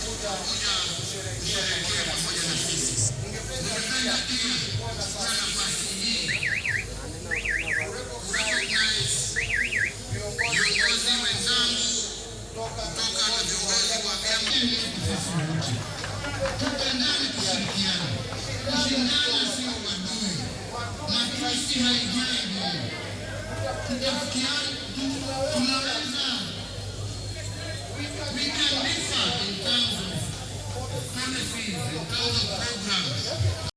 Kuja kusherehekea pamoja na sisi. Ningependa pia kuchukua nafasi hii kurecognize viongozi wenzangu kutoka na viongozi wa vyama sisi wote. Tupendane, tushirikiane. Kushindana sio uadui, matusi haijengi. Tutafikiana, tunaweza, we can differ in terms of policies, in terms of programs.